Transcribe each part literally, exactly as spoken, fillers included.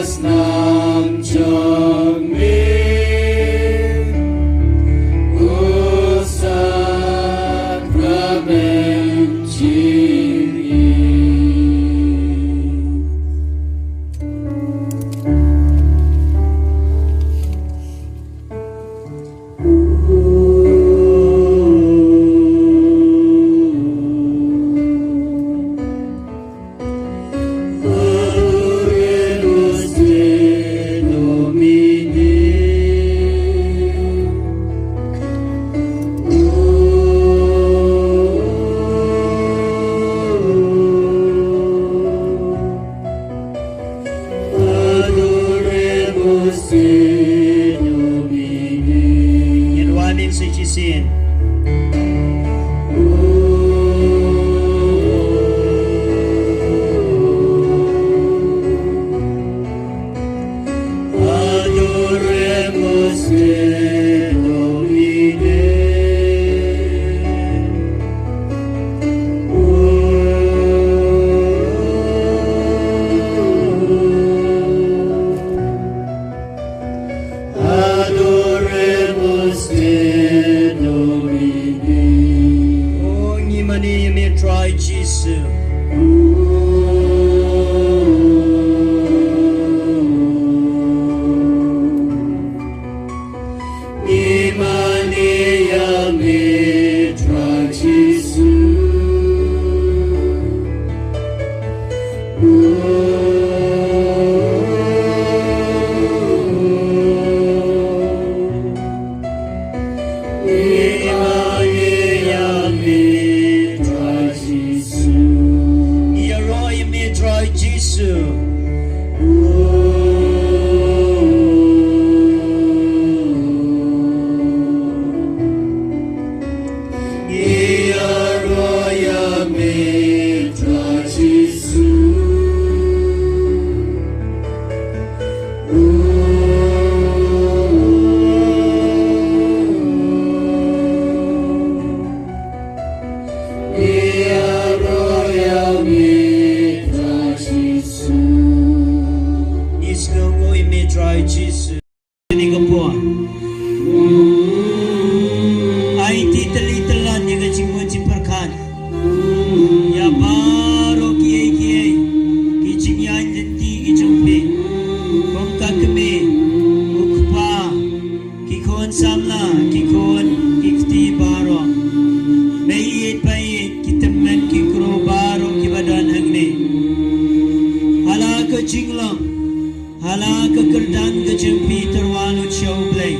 Snam jong me, u Sakramen jingim. Adoremos, Señor, Ngi duwai ïa me shisien. Adoremos, Señor, Adoremos te Domine. O ngi mane ïa me Trai Jisu. Ngi mane ïa me Trai Jisu. Ngi ïaroh ïa me Trai Jisu. Ngi ïaroh ïa me Trai Jisu. Ngi ïaroh ïa me Trai Jisu. Ngi sngewnguh ïa me Trai Jisu. Kane ka por. Aiti tylli tyllan ïa ka jingmut jingpyrkhat ïa baroh kiei kiei ki jingïaid lynti ki jong phi. Kum ka kmie, u kpa, ki khun samla, ki khun ki kti baroh. Meiieid paieit, ki tymmen ki kro baroh kiba don hangne. Ha la ka jinglong, ha la ka kyrdan ka jong phi, tyrwa lut sha U Blei.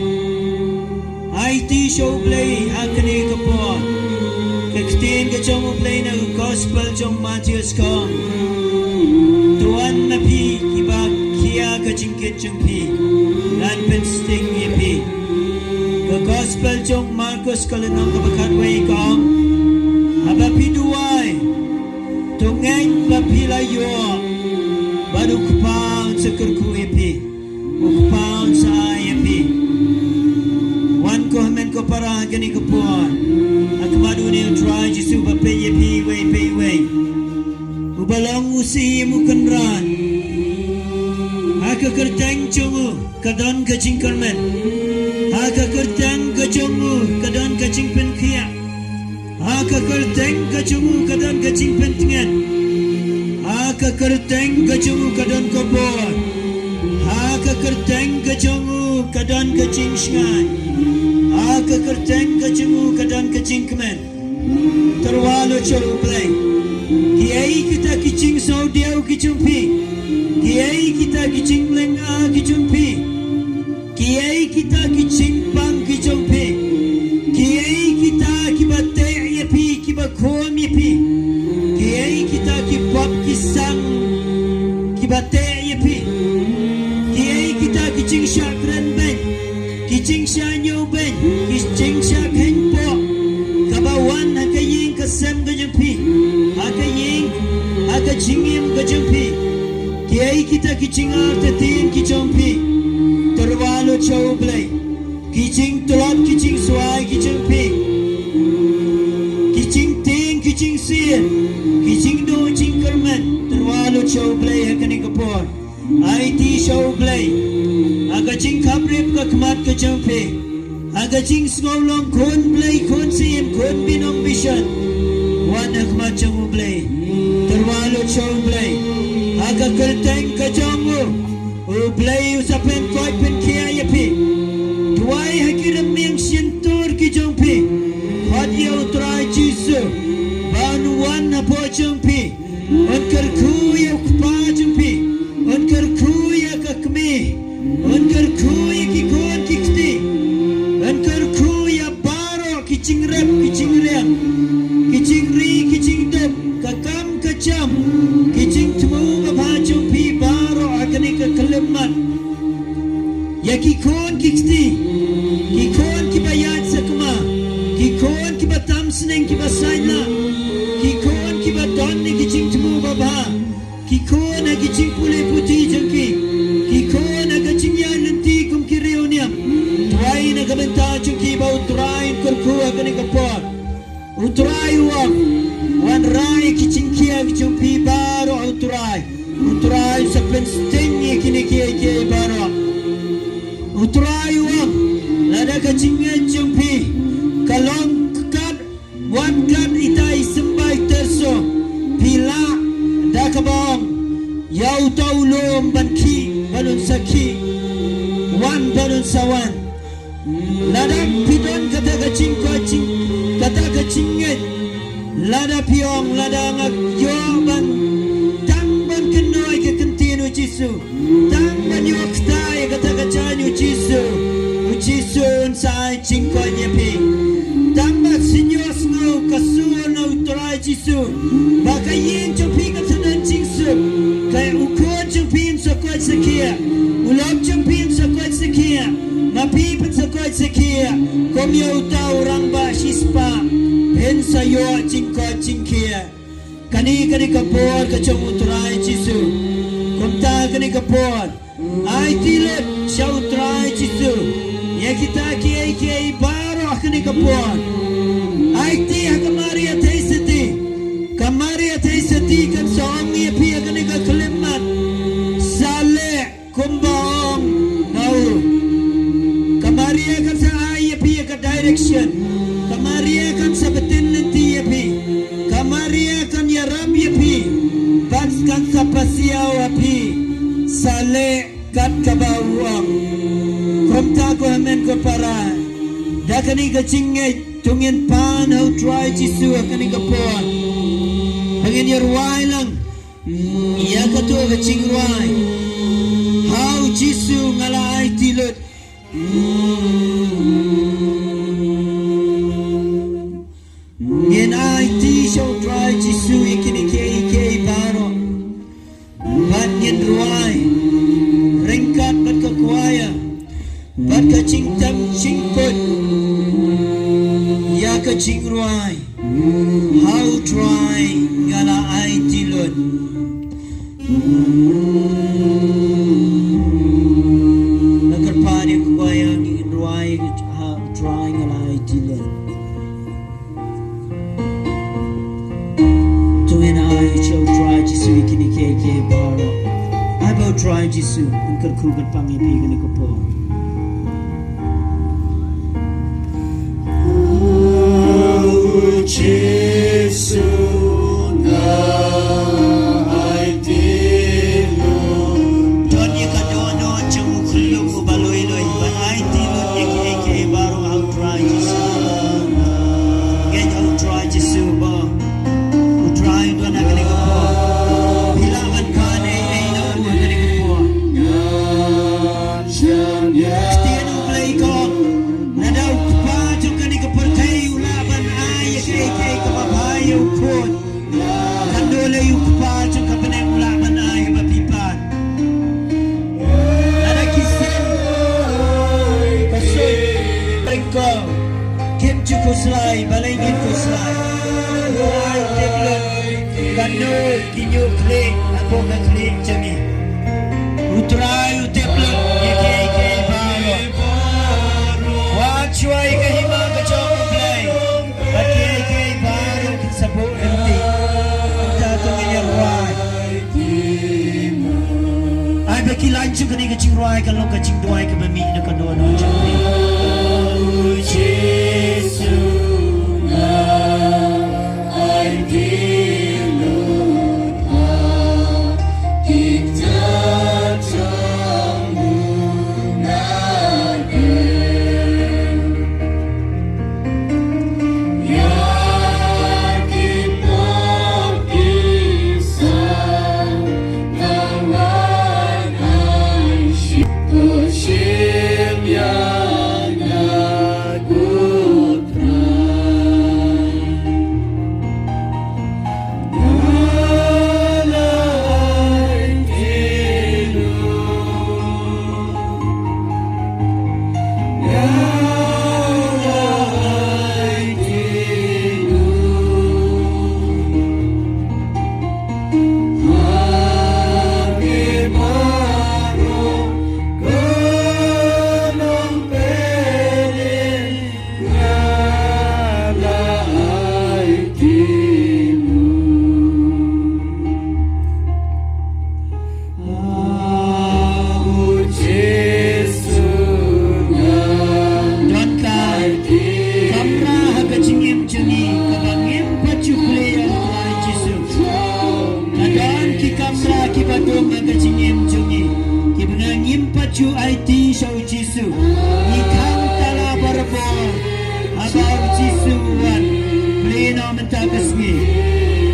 Aiti sha U Blei ha kane ka por. Ka ktien ka jong U Blei na ka Gospel jong u Mathaios ka ong, to wan ma phi kiba khia ka jingkit jong phi, ngan pynsting ïa phi. Ka Gospel jong u Markos ka lynnong kaba khatwei ka ong, haba phi duwai, to ngeit ba phi la ïoh, bad u Kpa un sa kyrkhu ïa phi, u Kpa un sa ai ïa phi. Wan ko hynmen ko para ha kane ka por, ha khmat une u Trai Jisu ba peit ïa phi iwei pa iwei. Uba long u Syiem u Kynrad. Ha ka kyrteng jong u ka don ka jingkyrmen. Ha ka kyrteng ka jong u ka don ka jingpynkhiah. Ha ka kyrteng ka jong u ka don ka jingpyntngen. Ha ka kyrteng ka jong u ka don ka bor. Ha ka kyrteng ka jong u ka don ka jingshngaiñ. Ha ka kyrteng ka jong u ka don ka jingkmen. Tyrwa lut sha U Blei. Kiei kita ki jingsngewdiaw ki jong phi? Kiei kita ki jinglyngngoh ki jong phi? Kiei kita ki jingpang ki jong phi? Kiei kita kiba teh ïa phi, kiba khum ïa phi? Kiei kita ki pop ki sang kiba teh ïa phi? Kiei kita ki jingshah kren beiñ, ki jingshah ñiew beiñ, ki jingshah kheiñ poh, kaba wan ha ka ïing ka sem ka jong phi, ha ka ïing, ha ka jingim ka jong phi? Kiei kita ki jingartatien ki jong phi? Tyrwa lut sha U Blei. Ki jingtlot, ki jingswai ki jong phi, ki jingtieng, ki jingsien, ki jingduh jingkyrmen, tyrwa lut sha U Blei ha kane ka por. Ai Aiti sha U Blei ha ka jingkhaprip ka khmat ka jong phi. Ha ka jingsngew long khun Blei, khun Syiem, khun Binong Bishon, wan ha khmat jong U Blei. Tyrwa lut sha U Blei ha ka kyrteng ka jong U. U Blei u sa pynkoit pynkhiah ïa phi. Duwai ha ki rmiang shyntur ki jong phi. Khot ïa U Trai Jisu ba un wan hapoh jong phi. Un kyrkhu ïa u kpa jong phi. Un kyrkhu ïa ka kmie. Un kyrkhu ïa ki khun ki kti. Un kyrkhu ïa baroh ki jingrep ki jingriang, ki jingri ki jingduk, ka kam ka jam, ki jingthmu babha jong phi baroh ha kane ka khyllipmat. Ïa ki khun ki kti, ki khun kiba ïaid sakma, ki khun kiba tam sneng kiba saiñ lah, ki khun kiba don ïa ki jingthmu babha, ki khun ha ki jingpule puthi jong ki, ki khun ha ka jingïaid lynti kum ki riewniam. Duwai na ka bynta jong ki ba U Trai un kyrkhu ha kane ka por. U Trai u ong, wanrah ïa ki jingkhia ki jong phi baroh ha U Trai. U Trai u sa pynsting ïa kine kiei kiei baroh. U Trai u ong, lada ka jingngeit jong phi ka long kat, wat kat ita i symbai tyrso, phi lah da kaba ong ïa uta u lum ban khih, ban un sa khih, wan ban un sa wan. Lada phi don kata ka jingkoit jing, kata ka jingngeit, lada phi ong, lada nga ïoh ban, tang ban kynnoh ïa ka ktien U Jisu, tang ban ïoh kata ïa kata ka jaiñ U Jisu, U Jisu un sa ai jingkoit ïa phi. Tang ba sngewsynei ka sur na U Trai Jisu ba ka ïing jong phi kan sa don jingsuk, ka u khun jong phi un sa koit sa khiah, u lok jong phi un sa koit sa khiah, ma phi phin sa koit sa khiah kum ïa uta u rangbah shispah, phin sa ïoh jingkoit jingkhiah. Kane, kane ka por ka jong U Trai Jisu. Kumta kane ka por, aiti lut sha U Trai Jisu ïa kita kiei kiei baroh ha kane ka por. Aiti ha ka Maria Theisotti. Ka Maria Theisotti kan sa ong ïa phi ha kane ka khyllipmat, sa leh kumba ong nga u. Ka Maria kan sa ai ïa phi ïa ka direction. Ka Maria kan sa btin lynti ïa phi. Ka Maria kan ïarap ïa phi bad kan sa pasiaw ha phi. Sa leh kat kaba u ong. Kumta ko hynmen ko para, da kane ka jingngeit to ngin pan ha U Trai Jisu ha kane ka por. Ba ngin ïa rwai lang ïa kato ka jingrwai: Ha U Jisu nga la aiti lut. Ngin aiti sha U Trai Jisu ïa kine kiei kiei baroh. Bad ngin rwai ryngkat bad ka choir, bad ka jingtem jingput ïa ka jingrwai: Ha U Trai nga la aiti lut. Nga kyrpad ïa ka choir ngin rwai: Ha U Trai nga la aiti lut. To ngin ai sha U Trai Jisu ïa kine kiei kiei baroh. Ai ba U Trai Jisu un kyrkhu kyrpang ïa phi ha kane ka por. U Jisu nga aiti lut. Don ïa ka dohnud jong u khyllung uba lui lui ban aiti lut ïa kiei kiei baroh ha U Trai Jisu. Ngeit ha U Trai Jisu ba U Trai u don ha kane ka por. Phi lah ban pan ei ei na u ha kane ka por. Ktien U Blei ka ong, lada u kpa jong kane ka pyrthei u lah ban ai ïa kiei kiei kaba bha ïa u khun, katno lei u Kpa jong ka bneng u lah ban ai ha ba phi pan. Lada ki sien ka soi, pyrkhat, kim ju khuslai, balei ngin khuslai? U Trai u tip lut katno ki ñiuh khlieh hapoh ka khlieh jong ngi. U Trai u tip lut ïa kiei kiei baroh. Wat shuwa ïa ka hima ka jong U Blei, bad kiei kiei baroh kin sa buh ryntih. Kumta to ngin ïa rwai. Ai ba ki la Jong kane ka jingrwai ka long ka jingduwai kaba mih na ka dohnud jong phi. Don ka kamra ha ka jingim jong ngi kaba ngim pat ju plie ïa u Trai Jisu. Ka don ki kamra kiba dum ha ka jingim jong ngi kiba nga ngim pat ju aiti sha u Jisu. Ngi khang tala barabor haba u Jisu u wan. Plie noh mynta ka sngi.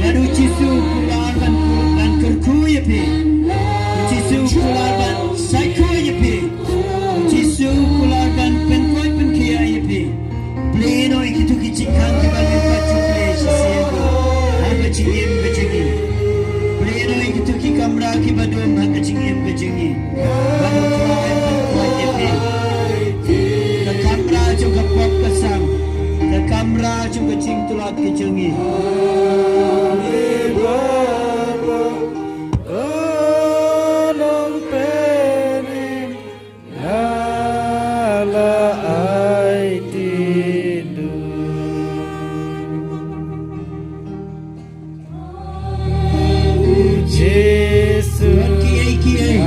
Bad u Jisu u kular ban, ban kyrkhu ïa phi. U Jisu u kular ban saitjot ïa phi. U Jisu u kular ban pynkoit pynkhiah ïa phi. Plie noh ïa kito ki jingkhang kiba ngim pat ju plie shisien ha ka jingim ka jong ngi. Plie noh ïa kito ki kamra kiba dum ha ka jingim ka jong ngi. Bad u Trai u pynkoit ïa phi. Ka kamra jong ka pop ka sam. Ka kamra jong ka jingtlot ka jong ngi. Wan kiei kiei,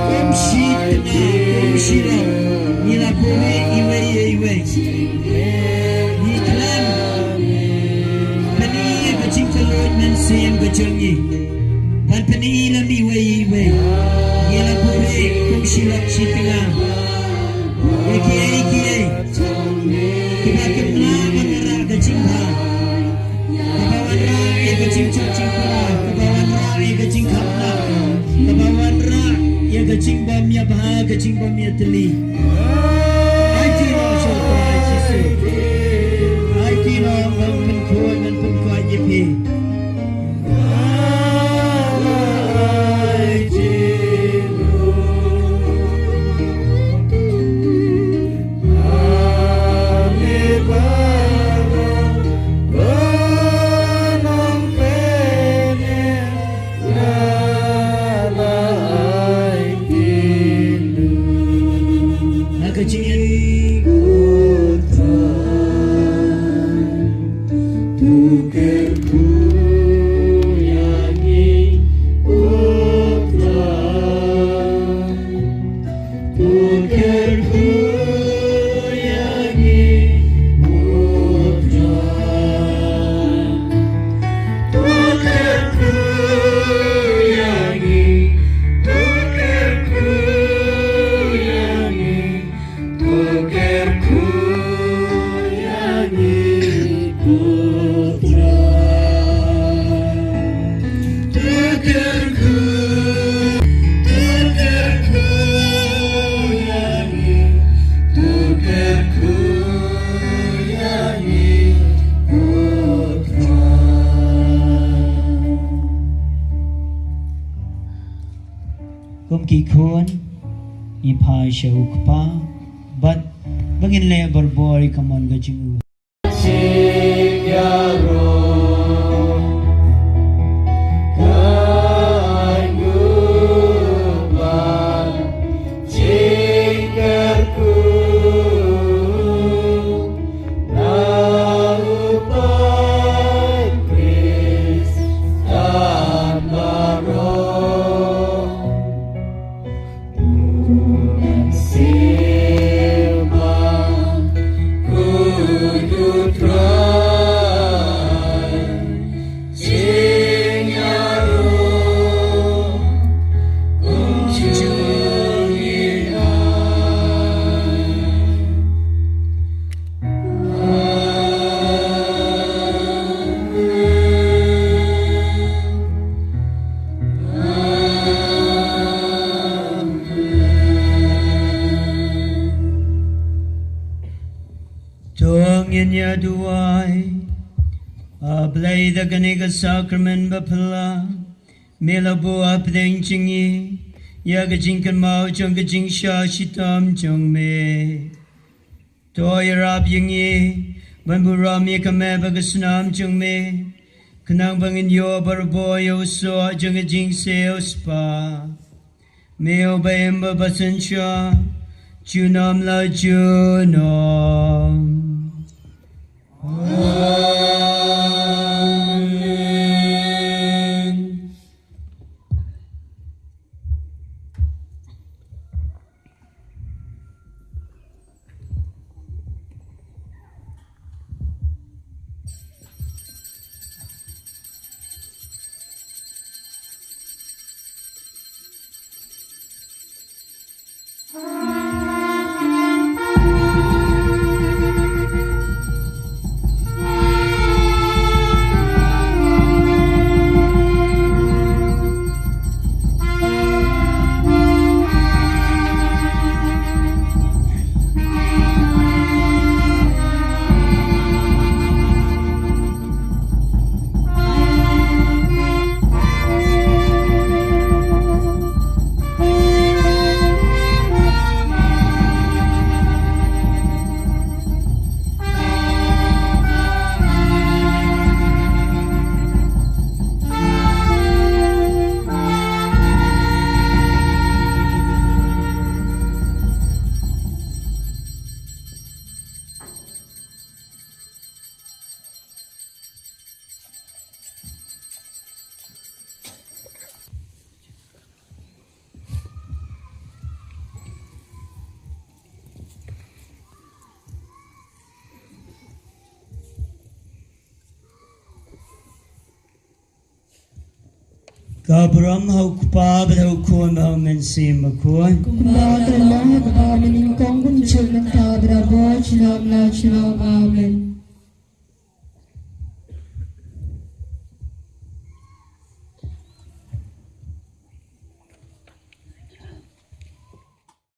kum shi tnga, kum shi lok, ngi la buhrieh iwei ïa iwei. Ngi khlem pyni ïa ka jingkylluid mynsiem ka jong ngi ban pyni lem iwei ïa iwei. Ngi la buhrieh kum shi lok shi tnga ïa kiei kiei kiba kynmaw ban wanrah ka jingbha. Kaba wanrah ïa ka jingjot jingpra, kaba wanrah ïa ka jingkhapnam, kaba wanrah ïa ka jingbym ïabha, ka jingbym ïatylli. Aiti noh sha u Trai Jisu. Aiti noh ban pynkhuid, ban pynkhuid ïa phi. Kum ki khun, ngi phai sha u Kpa bad ba ngin leh barabor ïa ka mon ka jong u. To ngin ïa duwai. A Blei, da kane ka sakramen baphylla, me la buh hapdeng jong ngi ïa ka jingkynmaw jong ka jingshah shitom jong me. To ïarap ïa ngi ban burom ïa ka map bad ka snam jong me, khnang ba ngin ïoh barabor ïa u soh jong ka jingsngewspah. Me uba im bad ba synshar junom la junom. Amen. Ka burom ha u Kpa bad ha u Khun bad ha u Mynsiem Bakhuid. Kumba ka la long ha kaba mynnyngkong, kumjuh mynta bad barabor, junom la junom. Amen.